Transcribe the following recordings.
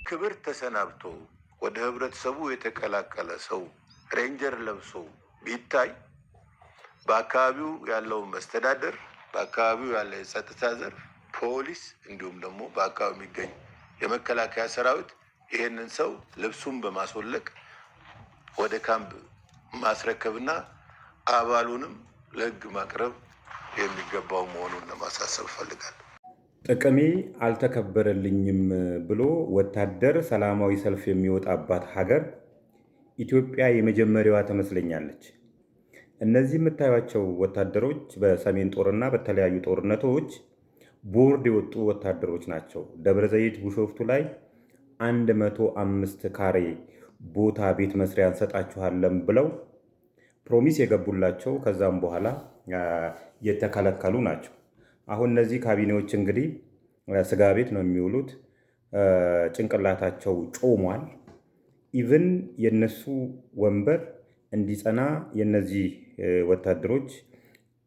በክብር ተሰናብቶ ወደ ህብረተሰቡ የተቀላቀለ ሰው ሬንጀር ለብሶ ቢታይ በአካባቢው ያለውን መስተዳደር፣ በአካባቢው ያለ የጸጥታ ዘርፍ፣ ፖሊስ፣ እንዲሁም ደግሞ በአካባቢው የሚገኝ የመከላከያ ሰራዊት ይሄንን ሰው ልብሱን በማስወለቅ ወደ ካምፕ ማስረከብና አባሉንም ለህግ ማቅረብ የሚገባው መሆኑን ለማሳሰብ እፈልጋለሁ። ጥቅሜ አልተከበረልኝም ብሎ ወታደር ሰላማዊ ሰልፍ የሚወጣባት ሀገር ኢትዮጵያ የመጀመሪያዋ ትመስለኛለች። እነዚህ የምታዩቸው ወታደሮች በሰሜን ጦርና በተለያዩ ጦርነቶች ቦርድ የወጡ ወታደሮች ናቸው። ደብረ ዘይት ቢሾፍቱ ላይ 105 ካሬ ቦታ ቤት መስሪያ እንሰጣችኋለን ብለው promise የገቡላቸው፣ ከዛም በኋላ የተከለከሉ ናቸው። አሁን እነዚህ ካቢኔዎች እንግዲህ ስጋ ቤት ነው የሚውሉት። ጭንቅላታቸው ጮሟል። Even የነሱ ወንበር እንዲጸና የነዚህ ወታደሮች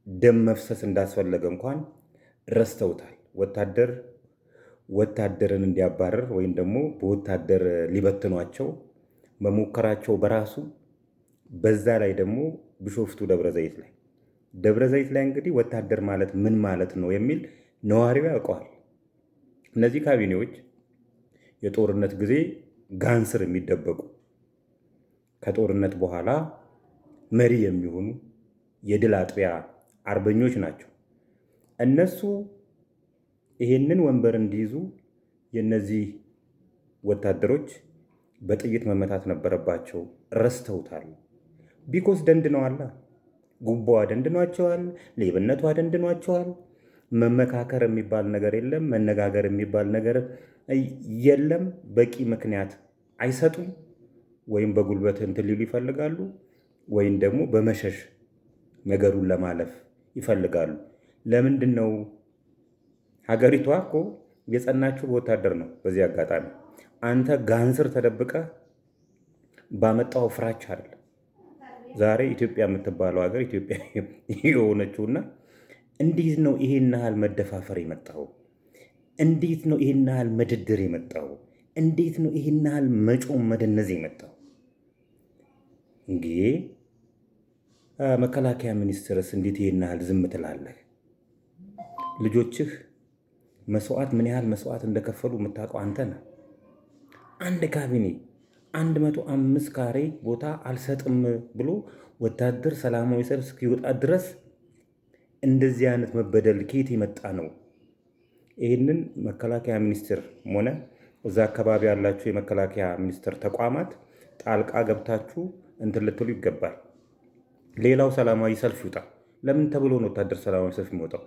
ደም መፍሰስ እንዳስፈለገ እንኳን ረስተውታል። ወታደር ወታደርን እንዲያባርር ወይም ደግሞ በወታደር ሊበትኗቸው መሞከራቸው በራሱ፣ በዛ ላይ ደግሞ ቢሾፍቱ ደብረ ዘይት ላይ እንግዲህ ወታደር ማለት ምን ማለት ነው የሚል ነዋሪው ያውቀዋል። እነዚህ ካቢኔዎች የጦርነት ጊዜ ጋን ስር የሚደበቁ፣ ከጦርነት በኋላ መሪ የሚሆኑ የድል አጥቢያ አርበኞች ናቸው። እነሱ ይሄንን ወንበር እንዲይዙ የነዚህ ወታደሮች በጥይት መመታት ነበረባቸው። ረስተውታል። Because ደንድነዋላ። ጉቦዋ ደንድኗቸዋል። ሌብነቷ ደንድኗቸዋል። መመካከር የሚባል ነገር የለም። መነጋገር የሚባል ነገር የለም። በቂ ምክንያት አይሰጡም። ወይም በጉልበት እንትን ሊሉ ይፈልጋሉ፣ ወይም ደግሞ በመሸሽ ነገሩን ለማለፍ ይፈልጋሉ። ለምንድን ነው? ሀገሪቷ እኮ የጸናችው በወታደር ነው። በዚህ አጋጣሚ አንተ ጋን ስር ተደብቀህ ባመጣው ፍራቻ አይደለም። ዛሬ ኢትዮጵያ የምትባለው ሀገር ኢትዮጵያ የሆነችውና እንዴት ነው ይሄን ያህል መደፋፈር የመጣው? እንዴት ነው ይሄን ያህል መደደር የመጣው? እንዴት ነው ይሄን ያህል መጮም መደነዝ የመጣው? እንዴ፣ መከላከያ ሚኒስትርስ እንዴት ይሄን ያህል ዝም ትላለህ? ልጆችህ መስዋዕት ምን ያህል መስዋዕት እንደከፈሉ የምታውቀው አንተ ነህ። አንድ ካቢኔ 105 ካሬ ቦታ አልሰጥም ብሎ ወታደር ሰላማዊ ሰልፍ እስኪወጣ ድረስ እንደዚህ አይነት መበደል ከየት የመጣ ነው? ይህንን መከላከያ ሚኒስቴር ሆነ እዛ አካባቢ ያላችሁ የመከላከያ ሚኒስቴር ተቋማት ጣልቃ ገብታችሁ እንትን ልትሉ ይገባል። ሌላው ሰላማዊ ሰልፍ ይውጣ። ለምን ተብሎ ነው ወታደር ሰላማዊ ሰልፍ የሚወጣው?